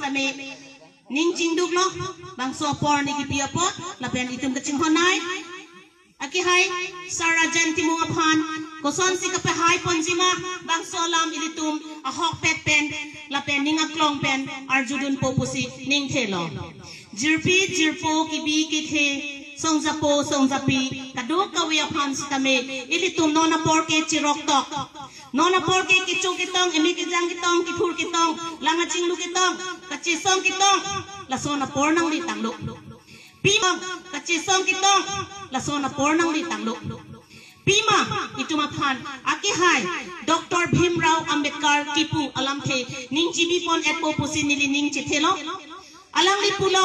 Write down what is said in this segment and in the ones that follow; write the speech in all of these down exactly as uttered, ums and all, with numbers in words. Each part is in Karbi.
Tame ning chingduklo, bangso apor ne kipi apot, lapen itum kachinghon nai. Akehai, Sir Rajen Timung aphan, kosonsi kapahai ponji ma, bangso alam ilitum ahokpet pen, lapen ning aklong pen, arjudunpo pusi ning thelo. Jirpi, jirpo, kebi, kethe, songjapo, songjapi, kadokave aphan sitame, ilitum non apor ke chiroktok. Non apor ke kecho ketong, eme kejang ketong, kethur ketong, lang achinglu ketong, kachesong ketong, lason apor nangli tanglo. Pima, kachesong ketong, lason apor nangli tanglo. Pima, itum aphan, akehai, Doctor Bhimrao Ambedkar kipu alamthe, ning chibipon-etpo pusi neli ning chethelo. Alangli pulo,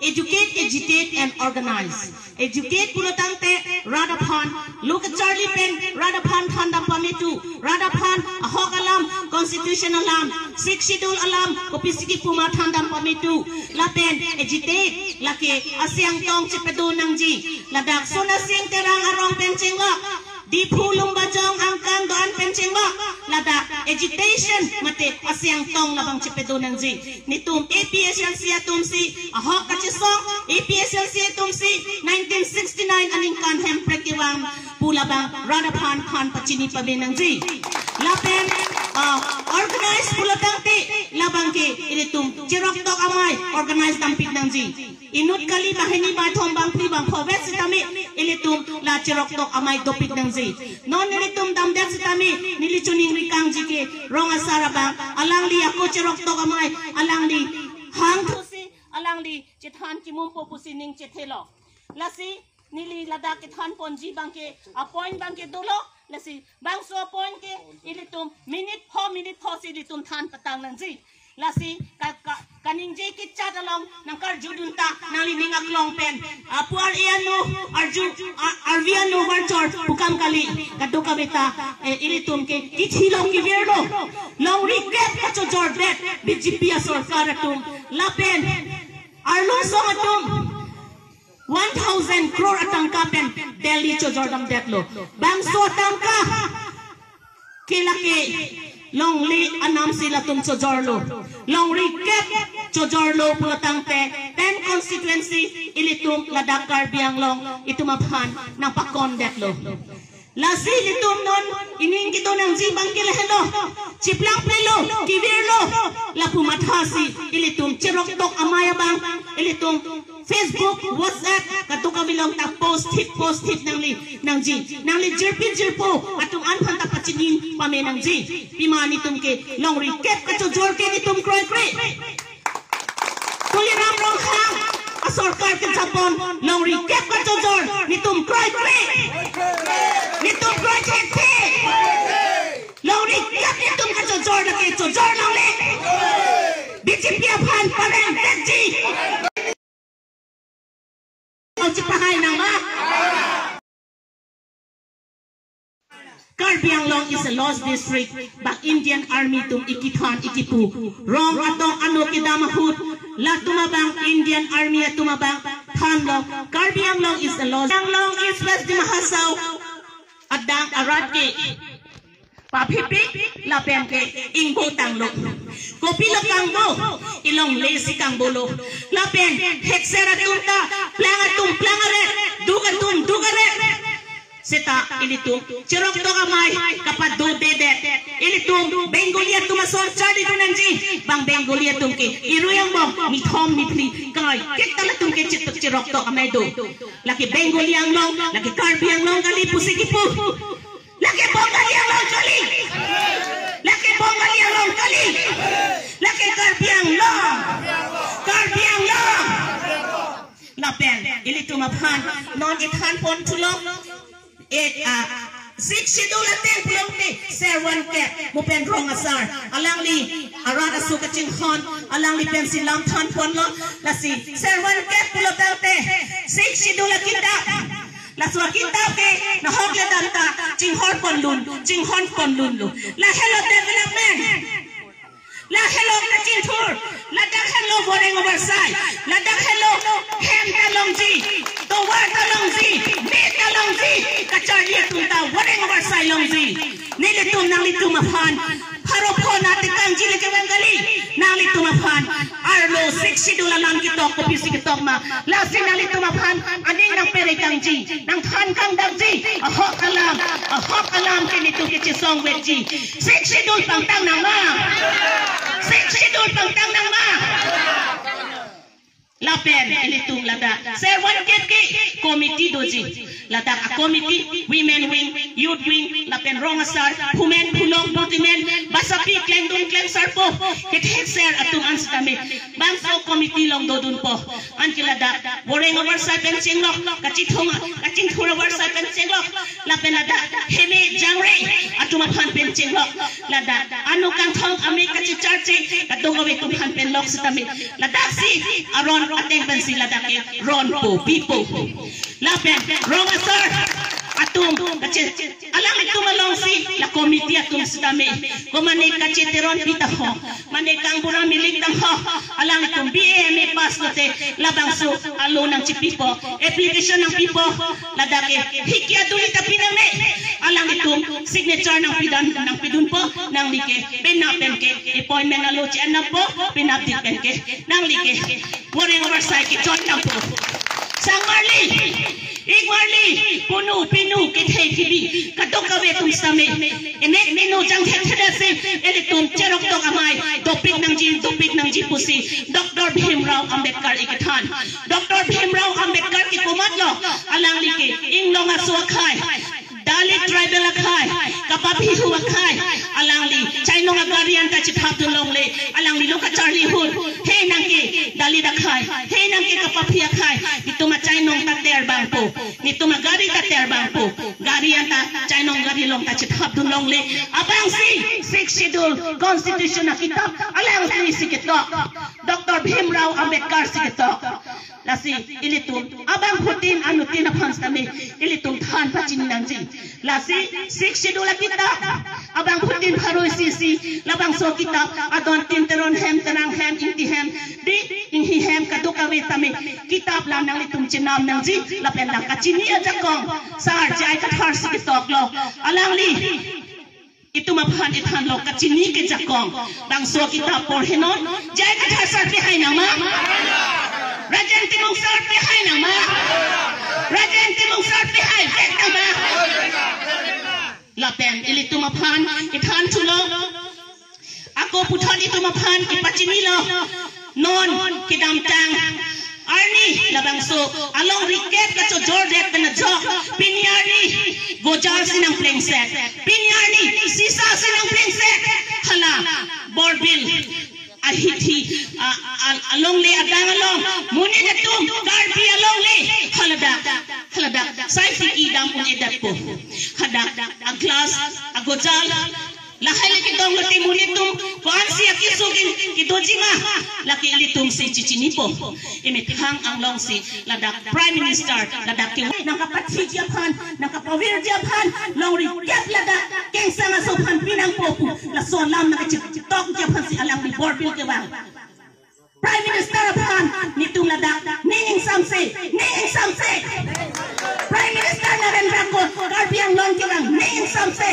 educate, agitate and organize. Educate pulo tangte, rat aphan, lo kacharli pen, rat aphan thandam pame tu, rat aphan, ahok alam, constitution alam, sixth schedule alam, kopisi kipu ma thandam pame tu, lapen, agitate, lake, Asiang Tong chepado nangji, ladak Sonasing Terang arong pen chenglok, Diphu Lumbajong angkang do-an pen chenglok, ladak agitation mate Asiang Tong labang chepado nangji. Netum A P H L C atumsi ahok kachesong, A P H L C atumsi nineteen sixty-nine aningkan Hemprek kevang pu labang rat aphan than pachini pame nangji. Lapen, ah, organize pulo tangte labang ke ilitum chiroktok amei organize dampik nangji. Inut kali banghini banghthom bangphli bangpho vet sitame ilitum la chiroktok amei dopik nangji. Non ilitum damdet sitame neli choningri kangji ke rong asar abang alangli ako chiroktok amei alangli hangthusi alangli chethan kimumpo pusi ning chethelo. Lasi neli ladak kethan ponji abang ke apoint abang ke dolo. Lasi bangso apoint ke ilitum minute pho minute pho si ilitum than patang nangji. Lasi ka, ka, kaningje kechat along nangkarjudun ta nangli ning aklong pen. Apu ar-e ano arju, a-, arvi ano varchor pukam kali. Kadokave ta, eh, ilitum ke kithilo kevirlo. Longri kep kachojordet B J P asorkar atum. Lapen arlosong atum one thousand crore atangka pen Delhi chojordamdetlo. Bangso atangka ke lake longle anamsi latum chojorlo. Longri kep chojorlo pulo tangte ten constituency ilitum ladak Karbi Anglong itum aphan nangpakondetlo. Lasi ilitum non ining kedo nangji abang ke lahelo. Chiplang plelo, kevirlo, lapu mathasi ilitum chiroktok amei abang, ilitum Facebook, WhatsApp, kadokave along ta post thip, post thip nangli, nangji. Nangli jirpi jirpo atum aphan ta pachini pame nangji. Pima netum ke longri kep kachojor ke netum kroikre. Tuliram Ronghang asorkar kejapon longri kep kachojor netum kroikre. Netum kroikre. Longri kep netum kachojor lake chojor longle. B J P aphan pareng detji. Aji pahai nang ma. Karbi Anglong is a lost district. Bang Indian Army atum ikethan ikipu. Rong atong ano kedam ahut. Latum abang Indian Army atum abang thanlo. Karbi Anglong is a lost. Anglong is West Dima Hasao. Adang arat ke papipik lapen ke ingbo tanglo. Kopilo kangbo, ilongle si kangbolo. Lapen hekser atum ta plang atum plang aret, duk atum duk aret. Seta ilitum chiroktok amei kapadodedet. Ilitum Bengali atum asor charlidun nangji. Bang Bengali atum ke irui angbong mithom miphli kangai kekta latum ke chit chiroktok amei do. Lake Bengali Anglong, lake Karbi Anglong kali pusi kipu. Lake Bongali Anglong kali. Lake Bongali Anglong kali. Lake Karbi Anglong. Karbi Anglong. Lapen ilitum aphan non ithan pon thulo. Eh, ah, Sixth Schedule ateng pulote Sir One Kep, Bhupen Rong asar. Alangli arat aso kachinghon, alangli pensi lam than ponlo. Lasi Sir One Kep pulo tangte Sixth Schedule akitap. Laso akitap ke nahok le dam ta chinghon ponlun, chinghon ponlunlo. Lahelo development. Lahelo kachinthur. Ladak helo voreng ovarsai. Ladak helo hem ta longji, tovar ta longji, me ta longji, kacharli atum ta voreng ovarsai longji. Nelitum nanglitum aphan pharo pho na tekangji le kevang kali. Nanglitum aphan Schedule alam ketok kopisi ketok ma? Lasi nanglitum aphan aning nangpere kangji, nangthan kangdakji, ahok alam, ahok alam ke nelitum kechesong vekji. Sixth Schedule pangtang nang ma? Sixth Schedule pangtang nang ma? Lapen ilitum ladak serwan ke committee doji. Ladak a-committee, women wing, youth wing, lapen rong asar, phumen, phulong, butimen, basapi, klengdun, klengsarpo, kethekser atum an sitame bangso committee along dodunpo. Anke ladak voreng avarsai pen chenglok, kachithung, kachingthur avarsai pen chenglok, lapen ladak heme jangre atum aphan pen chenglok, ladak ano kangthong ame kachecharche kadokave atum aphan pen lok sitame, ladaksi aron ateng pensi ladak ke ronpo, pipo. Lapen rong asar atum kache, alanglitum alongsi la committee atum sitame, ko mane kacheteron pi ta ho, mane kangbura milik ta ho, alanglitum B A M A pass lote labangso alo nangchipipo, application nangpipo, ladak ke hiki aduli ta pinangne, alanglitum signature nangpidan, nangpidunpo, nangli ke penap pen ke appointment alo che-en nangpo, penap dik pen ke nangli ke voreng avarsai ke join nangpo. Sang marli, ik marli, punu, pinu, kethe, kibi, kadokave atum sitame, enek meno jangthek thedasi, ilitum cherok tok amei dopik nangji, dopik nangji pusi Doctor Bhimrao Ambedkar ikethan. Doctor Bhimrao Ambedkar ke komatlo? Alangli ke inglong aso akhei, Dalit tribal akhei, kapaphihu akhei, alangli chainong agari anta chethapdun longle, alanglilo kacharli ahut, he nang ke Dalit akhei, he nang ke kapaphi akhei, netum achainong ta ter bangpo, netum agari ta ter bangpo, gari anta chainong gari along ta chethapdun longle, abangsi Sixth Schedule Constitution akitap alanglisi ketok, Doctor Bhimrao Ambedkar si ketok. Lasi ilitum abangphutin anuttin aphan sitame ilitum than pachini nangji. Lasi Sixth Schedule akitap abangphutin pharo isi isi, labangso akitap adon tin, Teron hem, Terang hem, Ingti hem, di Inghi hem, kadokave tame kitap la nanglitum chenam nangji, lapen la kachini ajakong sar J I Kathar si ketoklo. Alangli itum aphan ithanlo kachini ke jakong. Bangso akitap porhenon. J I Kathar sar pehai nang ma? Rajen Timung sar pehai nang ma? Rajen Timung sar pehai vek nang ma? Lapen ilitum aphan ithan thulo. Ako puthot itum aphan ipachinilo. Non kedamtang arni labangso alongri kep kachojordet pen ajok, pini arni gojal si nangplengset, pini arni sisa si nangplengset. Hala Borbil ahithi, a, a, alongle adang along monit atum Karbi alongle haladak, haladak sai tiki dam un-edetpo. Hadak aglass, agojal, lahai le kedong lote monit atum ko-ansi akeso ke, kedoji ma, lake ilitum si chichinipo. Emethang anglongsi ladak Prime Minister ladak ke nangkapathiji aphan, nangkapavirji aphan longri kep ladak kengsang aso aphan pinangpo pu laso alam nangkachitokji aphansi alangli Borbil kevang. Prime Minister aphan netum ladak ning ingsamse, ning ingsamse. Prime Minister Narendra ko Karbi Anglong kevang, ning ingsamse.